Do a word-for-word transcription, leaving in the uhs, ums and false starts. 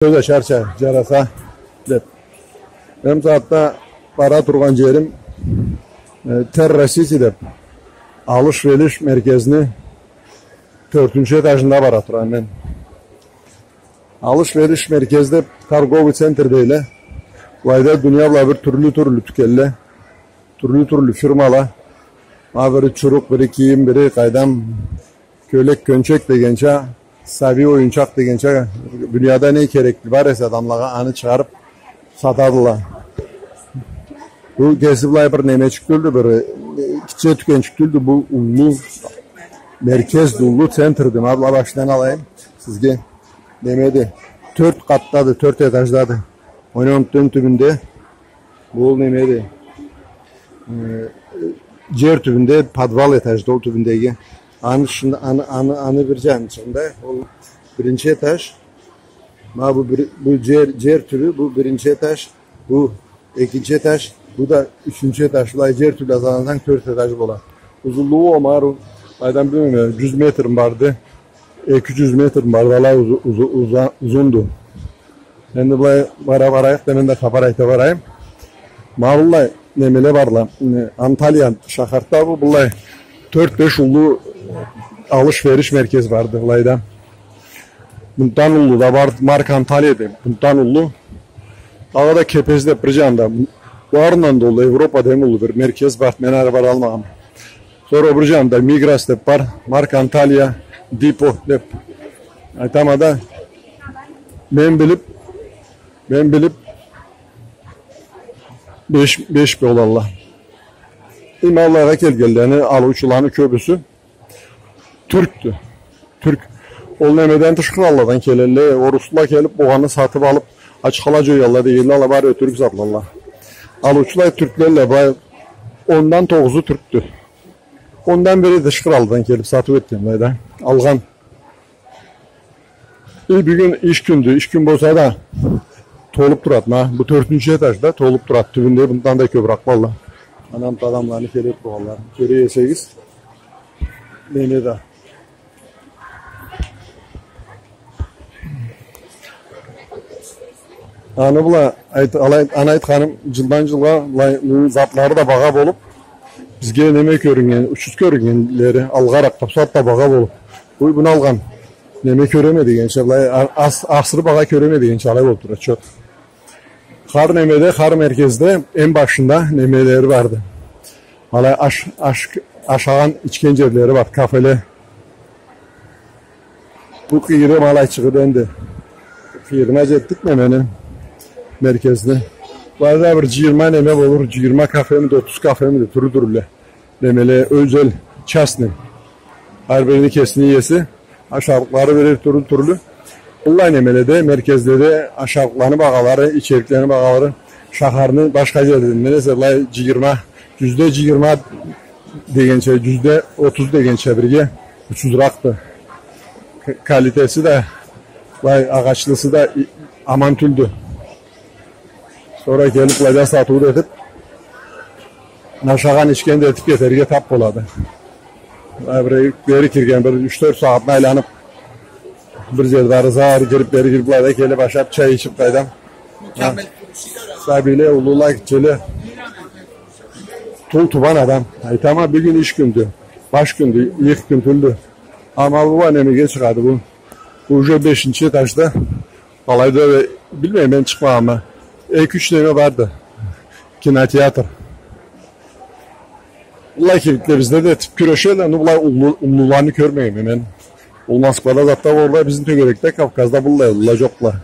Сёз ачарча джараса деп. Мен бусагъатда бара тургъан джерим, э, Терра Сити деп, алыш-вериш меркезини тёртюнчю этажында бара турама мен. Алыш-вериш меркез деп, торговый центр дейле. Былайда дуния бла бир тюрлю-тюрлю тюкенле, тюрлю-тюрлю фирмала. Ма бири чурукъ, бири кийим, бири къайдам, кёлек, кёнчек дегенча, сабий оюнчакъ дегенча, дунияда не керекли бар эсе адамлагъа, аны чыгъарып сатадыла. Бу кеси былай бир немечик тюлдю, бир, э, гитче тюкенчик тюлдю, бу уллу меркезди, уллу центрди. Ма былай башындан алайым сизге. Немеди? Тёрт къатдады, тёрт этаждады. Ону тюбюнде бу немеди? Э, джер тюбюнде подвал этажды, ол тюбюндеги. Аны ышында, аны, аны, аны бир джанычыгъында, ол биринчи этаж. Ма бу бир, бу джер, джер тюбю, бу биринчи этаж, бу экинчи этаж, бу да ючюнчю этаж. Былай джер тюбю санасанг, тёрт этаж бола. Узунлугъу омару, къайдам, билмейме, джюз метр барды. Эки джюз метр барды, алай узу-, узу-, уза-, узунду. Энди былай бара барайыкъ да, мен да хапар айта барайым. Ма былай немеле барла. Э, Анталия шахарда бу, былай тёрт-беш уллу алыш-вериш меркез барды былайда. Мындан уллу да бар, Марк Анталия деп, мындан уллу. Дагъыда Кепез деп бир джанында. Барындан да уллу, Европада эм уллу бир меркез бар, мен ары баралмагъанма. Сора бир джанында Мигрос деп бар, Марк Анталия, Дипо деп. Айтама да, мен билип, мен билип, беш, беш болалла. Ма былайгъа келгенлени, алыучуланы кёбюсю тюркдю. Тюрк. Ол немеден тыш къралладан келелле, орусла келип, болгъанны сатып алып, ачхала джоялла дегенле, ала бары тюрк затлалла. Алыучула тюрклелле, былай ондан тогъузу тюркдю. Ондан бери тыш къралладан келип сатып этгенле да. Алгъан. Э, бюгюн иш кюндю, иш кюн болса да толуп турады, ма. Бу тёртюнчю этажда толуп турады. Тюбюнде мындан да кёбюрек барла. Анам адамланы келип тургъанла. Кёре эсегиз, мени да. Аны бла айт-, алай, аны айтханым, джылдан джылгъа былай, бу затлары да багъа болуп, бизге неме кёрюннген, учуз кёрюннгенлери, алгъаракъда, бусагъатда багъа болуп. Уй, муну алгъан, неме кёреме дегенча, былай, а-, ас-, асыры багъа кёреме дегенча, алай болуп турады, чот. Хар немеде, хар меркезде эм башында немелери барды. Алай аш-, аш-, ашагъан, ичген джерлери бар, кафеле. Бу къыйыры ма алайчыгъыды энди. Къыйырына джетдик немени, меркезни. Былайда бир джыйырма неме болур, джыйырма кафемиди, отуз кафемиди, тюрлю-тюрлю. Немеле, ёзел, частный. Хар бирини кесини иеси. Ашарыкълары бирер тюрлю-тюрлю. Быллай немеледе, меркезледе ашарыкъланы багъалары, ичериклени багъалары шахарны башха джерлеринден эсе былай джыйырма, джюзде джыйырма дегенча, джюзде отуз дегенча бирге учузуракъды. К-, калитеси да, былай, агъачлысы да и-, аман тюлдю. Сора келип, былайда сатыу да этип, ашагъан, ичген да этип кетерге тап болады. Былай бир бери кирген, бир юч-тёрт сагъатны айланып, бир джерде арыза кирип, бери кирип, былайда келип, ашап, чай ичип, къайдам. Ха. Сабийле, уллула, гитчеле. Тул тубан адам. Айтама, бюгюн иш кюндю. Баш кюндю, ийик кюн тюлдю. Ама бу немеге чыгъады бу. Бу уже бешинчи этажда. Алайда да, билмейме, мен чыкъмагъанма. Эки-юч неме барды. Кинотеатр. Быллай кибикле бизде да этип кюрешелле, ну, быллай уллу-, уллуланы кёрмейме мен. Ол Москвада затда болур, бизни тёгерекде, Кавказда быллай уллула джокъла.